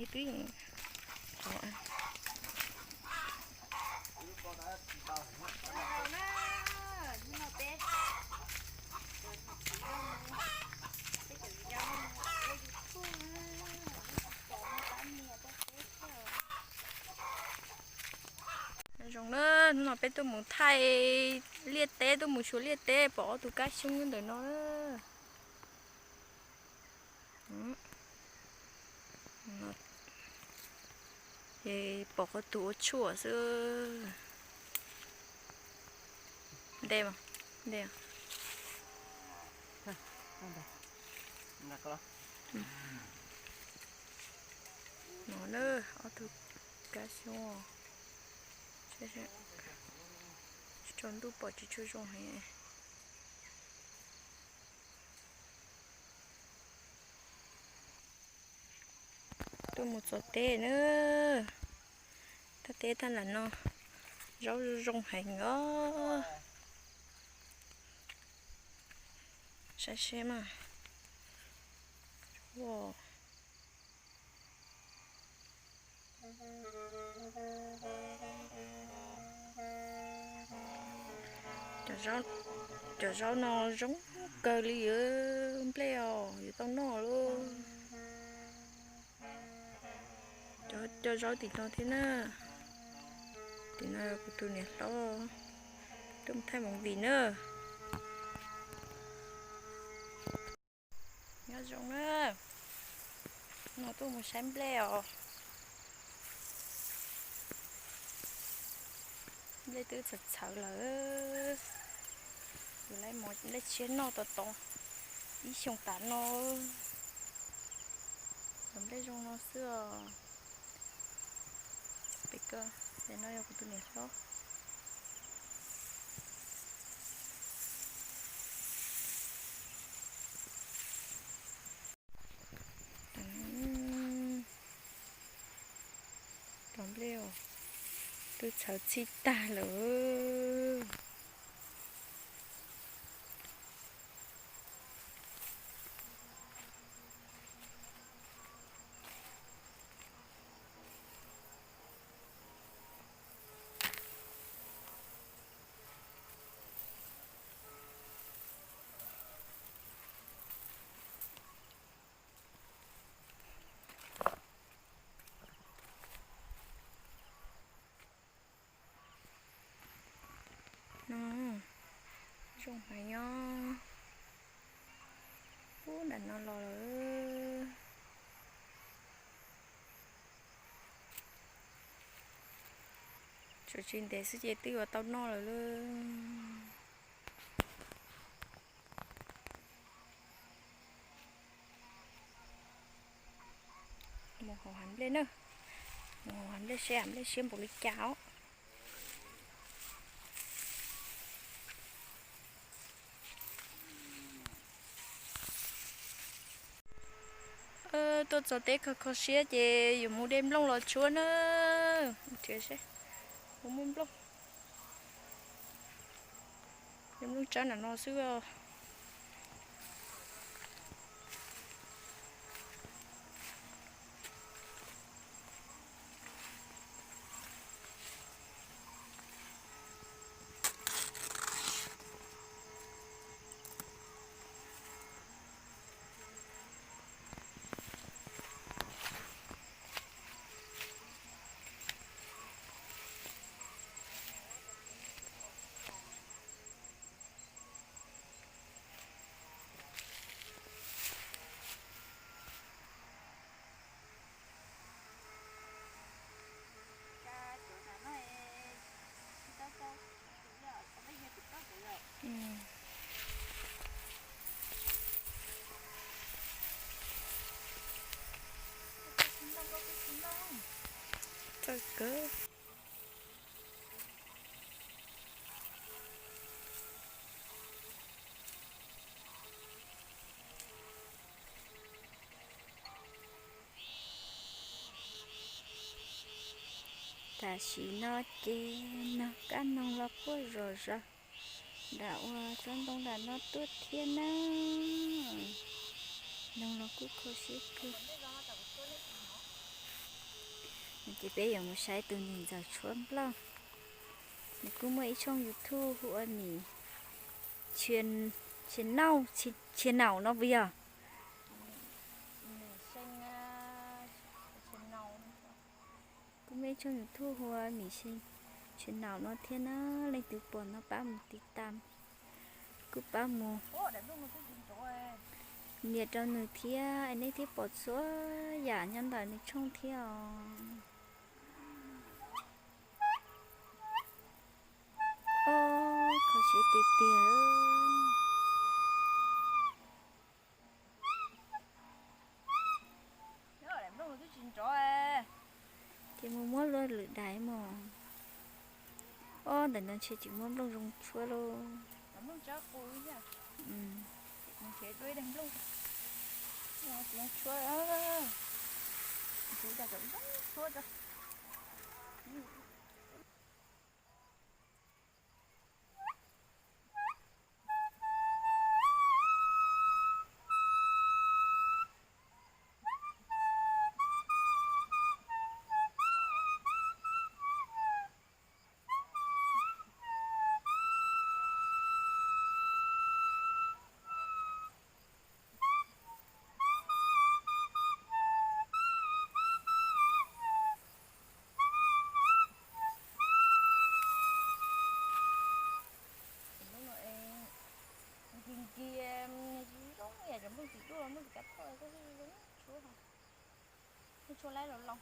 Twb yeej qhov Zoo na, hnub no peb tuaj mus thaij liaj teb, tuaj mus xyuas liaj teb pom ob tug kab xyoob ntawm no na. Ces pom qhov tus ua tshuaj xwb. Nte mas, nte. No na, ob tug kab xyoob. Tsaus ntuj pom tsis tshua zoo heev. Tuaj mus txog teb na. Thaj teb thaj nram no zaub zoo heev os. Saib seb mas. Cov zaub no zoo kawg li, yuav nplej os, yuav tau noj lauj. Cov cov zaub tim no thiab na. Tim no yog kuv tus niam hlob tuaj mus thaij movie na. Nyob zoo na, no tuaj mus saib nplej os. Nplej twb txhawv txhawv lawm. Yuav laj mov nplej tshiab noj tos tos ib xyoos tas no. Cov nplej zoo no xwb os. Pem koj, pem no yog kuv tus niam hlob. Cov nplej twb txhawv txhij tag lawm. No, zoo heev os. Ub, nram no los lawm. Tsuas tsis ntev xwb ces twb yuav tau noj lawm lauj. Mus hauv hav nplej na, mus hauv hav nplej seb hav nplej siab npaum li cas os. Tuaj txog teb kho kho siab ces yuav mus de nplooj los tshuab na. Nrhiav seb puas muaj nplooj. De nplooj tsawb nram no xwb os. Txawj kawg. Tam sim no ces nog kab noog los quaj zom zaws nram uas tsob ntoo nram no tuaj thiab na. Noog los kuj kho siab kawg. Ces peb yuav mus saib tus niam ntxawm tshuab nplooj. Nws kuj muaj ib tshooj YouTube hu ua Mim Tshia Nauj, Tshia Naum no puas yog? Kuj muaj ib tshooj YouTube hu ua Mim Tshia Naum no thiab na, leej twg pom no pab mus tiv tam, kuj pab mus nias rau nws thiab, es nej thiaj pom txhua yam nyob ntawm nws tshooj thiab os. Ob, kho siab tiag tiag. Ces mus muab luaj lwm daim mog. Ob, ntawm no ntshe tsis muaj nplooj zoo tshuab lauj. Nkig nkig, tsis zoo ib yam cov nplooj txiv duaj, nplooj txiv kav thoj, tshuab, tshuab laib los loj.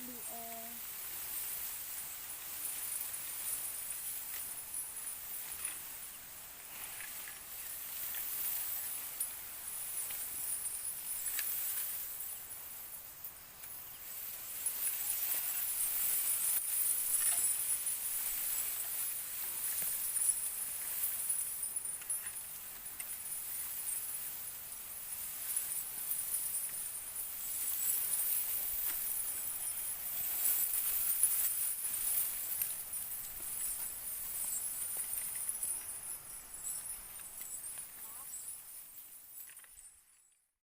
li es